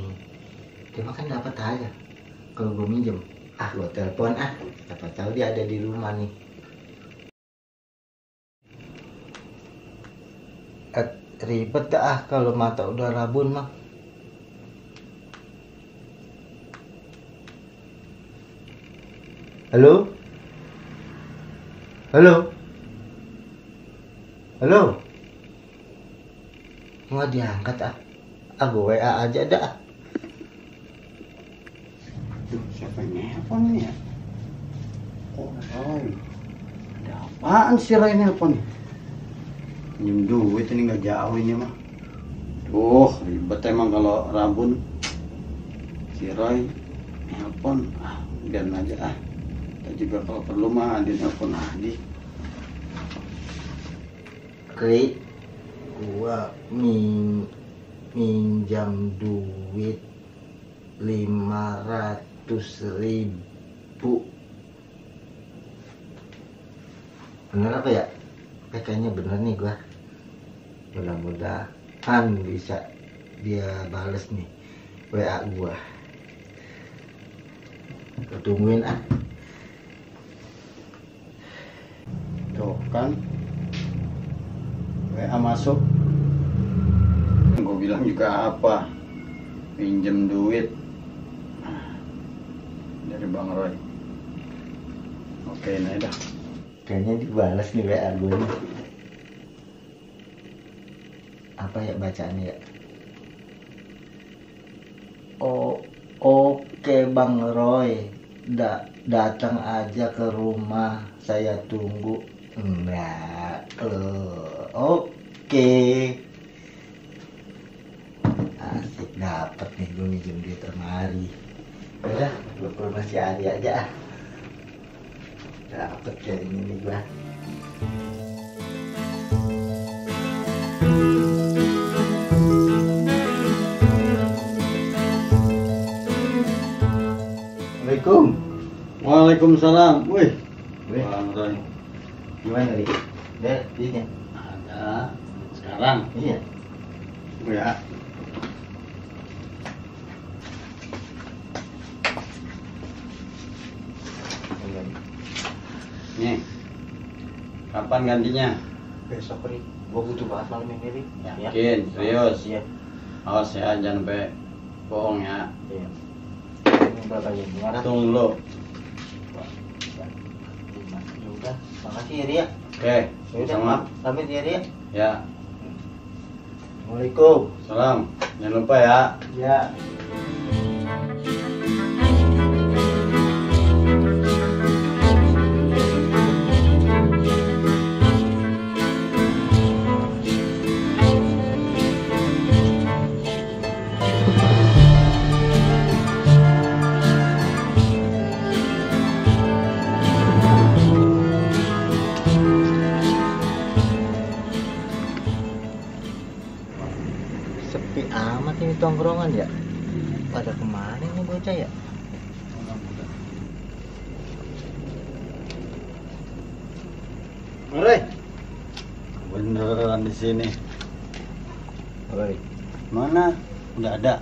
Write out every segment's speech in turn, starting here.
nih. Dia makan dapat aja kalau gue minjem. Gue telepon siapa tahu dia ada di rumah nih. Ribet kalau mata udah rabun mah. Halo? Halo? Halo? Nggak diangkat gue WA aja dah. Siapa yang nelpon nih ya? Oh Roy, ada apaan sih Roy nelpon nih? Pinjem duit ini nggak jauh ini mah. Ribet emang kalau rabun. Si Roy nelpon, biarin aja Kita juga kalau perlu mah dia nelpon lagi. Kri, gua minjam duit 500.000. Bener apa ya? Kayaknya bener nih gua. Mudah-mudahan bisa dia bales nih WA gua. Gua tungguin Tuh kan WA masuk. Gue bilang juga apa? Pinjem duit dari Bang Roy. Oke, nah dah. Kayaknya dibalas nih WA gue nih. Apa ya bacaannya ya? Oke Bang Roy, datang aja ke rumah, saya tunggu. Oke. Asik dapet nih gue minjem duit lemari. Udah, gue masih hari aja. Dapet kayak ini nih gue. Assalamualaikum. Waalaikumsalam. Wih, Bang Roy. Gimana nih? Ada duitnya? Ada. Sekarang? Iya. Ya. Nih. Kapan gantinya? Besok Ri. Gua butuh banget malam ini Ri. Yakin? Serius? Iya. Awas ya, jangan sampai bohong ya. Iya. Ini berapa ya? Gimana? Tunggu dulu. Ya udah, makasih ya Ri ya. Oke. Ya udah, Sama. pamit ya Ri ya. Ya. Assalamualaikum. Salam. Jangan lupa ya. Ya. Sepi amat ini tongkrongan ya. Pada kemana ini bocah ya? Roy. Beneran di sini. Oi, Mana? Udah ada.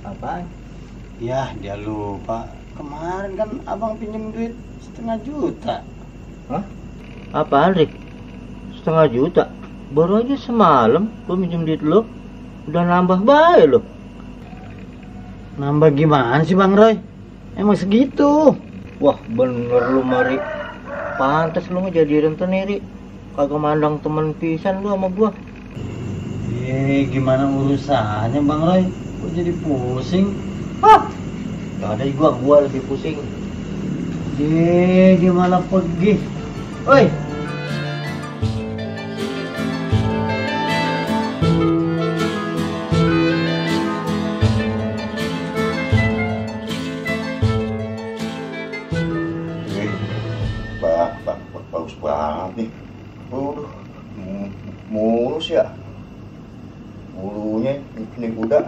apaan? Ya, dia lupa. Kemarin kan abang pinjem duit 1,5 juta. Hah? Apaan Rik? 1,5 juta? Baru aja semalam gua minjem duit lo. Udah nambah baik lo. Nambah gimana sih Bang Roy? Emang segitu? Wah bener lu Mari. Pantes lu ngejadi rentenir Ri. Kagak mandang temen pisan lu sama gua. Gimana urusannya Bang Roy? Kok jadi pusing? Hah? Gak ada gua lebih pusing. Gimana pergi? Oi, bagus banget nih. Mulus ya. Bulunya ini kuda.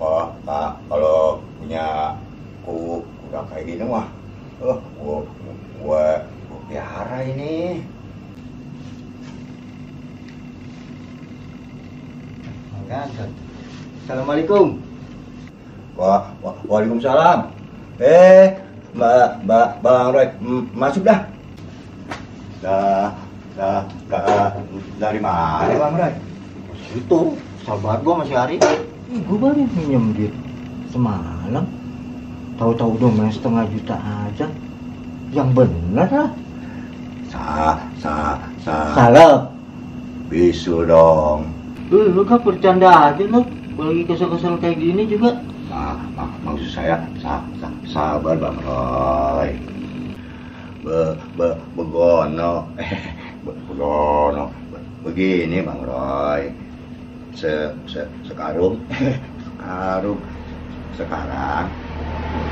Pak, kalau punya kuda kayak gini mah, gua pelihara ini. ngangkat. Assalamualaikum. Waalaikumsalam. Bang Roy, masuk dah. Dari mana Bang Roy? Itu, sahabat gua masih hari. Gua baru minjem duit semalam. Tahu-tahu udah main 1,5 juta aja. Yang bener lah. Salah. Bisu dong. Lu kan bercanda aja lu. Kalau lagi kesel-kesel kayak gini juga. Maksud saya sabar Bang Roy. Begono. Begini Bang Roy. Sekarang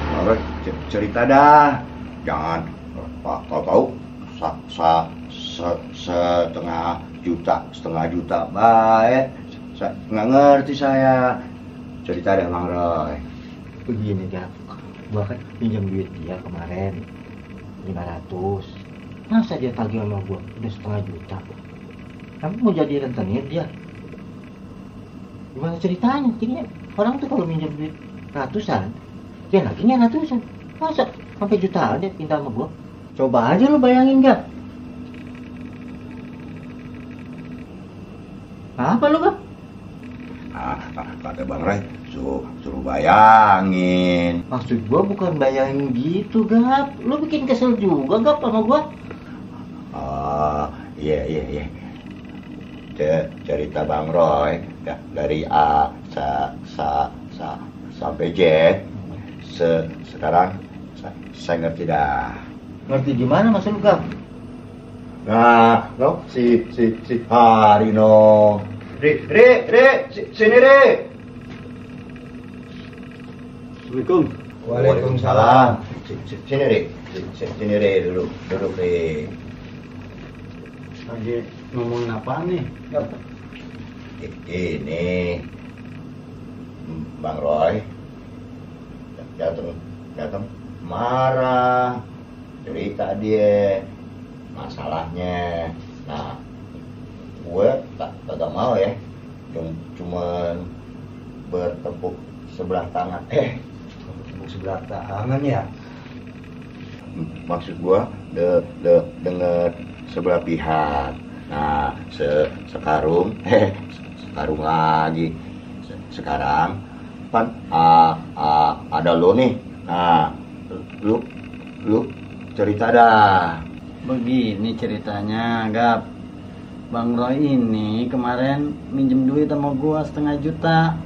Bang Roy cerita dah. Jangan tahu setengah juta baik. Nggak ngerti saya. Cerita deh Bang Roy. Begini Gap, gua kan pinjam duit dia kemarin 500. Masa dia tagih sama gua udah 1,5 juta. Kamu mau jadi rentenir dia? Gimana ceritanya? Kini orang tuh kalau minjam duit ratusan, dia naginya ratusan. Masa sampai jutaan dia pinta sama gua? Coba aja lu bayangin Gap. Apa lu Gap? Kata Bang Roy, suruh bayangin. Maksud gua bukan bayangin gitu Gap. Lu bikin kesel juga Gap sama gua. Iya. Cerita Bang Roy dari A sampai Z. Sekarang saya ngerti dah. Ngerti gimana maksud lu Gap? Nah, no, si Hari no. Sini Re. Assalamualaikum. Waalaikumsalam. Sini Re, duduk Re. Lagi ngomongin apaan nih? Ini Bang Roy datang marah, cerita dia masalahnya. Nah, gue kagak mau ya, cuman bertepuk sebelah tangan. Bertepuk sebelah tangan ya. Maksud gue denger sebelah pihak. Nah, sekarung lagi. Sekarang kan ada lo nih. Nah, lu cerita dah. Begini ceritanya, Gap. Bang Roy ini kemarin minjem duit sama gua 1,5 juta.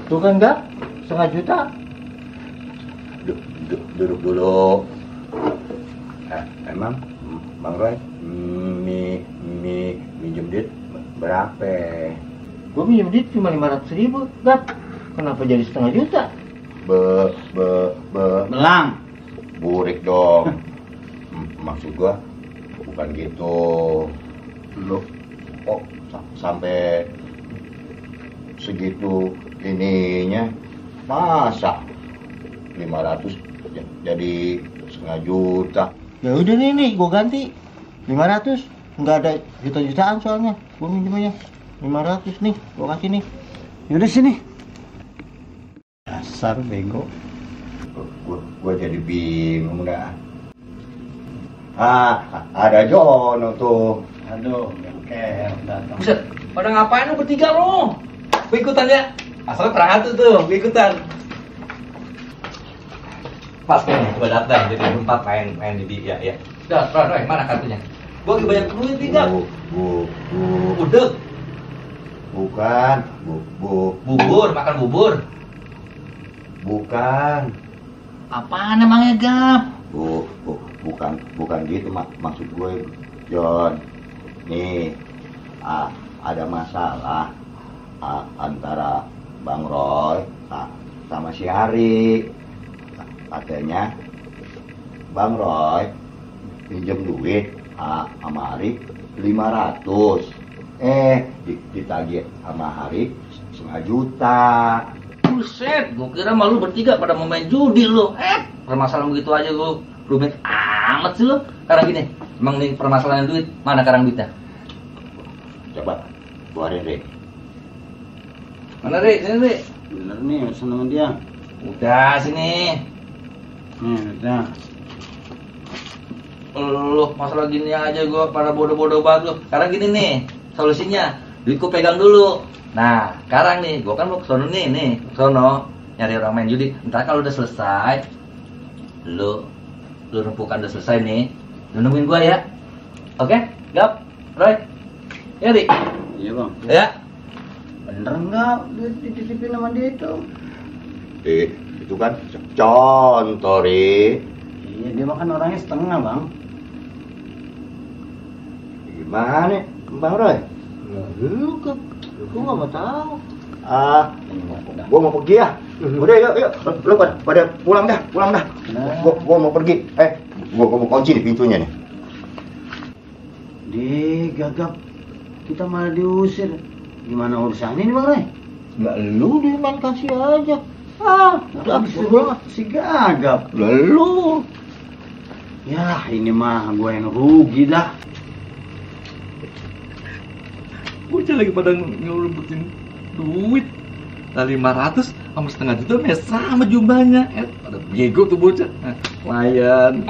Tuh kan Gap, 1,5 juta. Duduk dulu. Emang Bang Roy minjem duit berapa? Gua minjem duit cuma 500.000 Gap. Kenapa jadi 1,5 juta? Belang. Burik dong. Maksud gua bukan gitu. Lu sampai segitu ininya, masa 500 jadi 1,5 juta. Ya udah nih gua ganti 500. Enggak ada juta-jutaan soalnya. Gua minjemnya 500 nih, gua kasih nih. Yaudah sini. Dasar bego. Gua jadi bingung dah. Ada Jono tuh. Aduh, bengkel datang. Buset, pada ngapain lu bertiga lu? Gue ikutan ya. Asalnya perang tuh, gue ikutan. Pas nih, gue datang jadi berempat main di ya. Udah, Roy, mana kartunya? Gue lagi banyak duit nih, Gap. Udah. Bukan. Bubur, makan bubur. Bukan. Apaan emangnya, Gap? Bukan gitu maksud gue, John. Nih, ada masalah antara Bang Roy sama si Hari. Katanya Bang Roy pinjam duit sama Hari 500. Ditagih sama Hari 1,5 juta. Buset, gue kira malu bertiga pada mau main judi lu. Permasalahan begitu aja lu rumit amat sih lu. Sekarang gini, emang nih permasalahan duit, mana sekarang duitnya? Coba keluarin, Re. Mana Ri? Sini Ri. Bener nih, urusan sama dia. Udah sini. Nih, udah. Lu masalah gini aja gua pada bodoh-bodoh banget lu. Sekarang gini nih, solusinya. Duitku pegang dulu. Nah, sekarang nih, gua kan mau ke sono nih, ke sono nyari orang main judi. Ntar kalau udah selesai, lu rumpukan udah selesai nih, lu nemuin gua ya. Oke? Gap? Roy? Ya, Ri? Iya bang. Ya? Bener nggak duit dititipin sama dia itu? Itu kan contoh, Ri. Iya, dia makan orangnya setengah bang. Gimana, Bang Roy? Nah, lu kan, gua nggak mau tahu. Gua mau pergi ya. Udah, yuk. Lu pada pulang dah. Nah. Gua mau pergi. Gua mau kunci di pintunya nih. Gagap. Kita malah diusir. Gimana urusannya nih bang Ray? Nggak, lu di main kasih aja. Disuruh si Gagap. Lalu Ya ini mah gue yang rugi dah. Bocah lagi pada ngerebutin duit. Nah, 500 sama setengah juta sama jumlahnya. Pada bego tuh bocah. Nah, lumayan.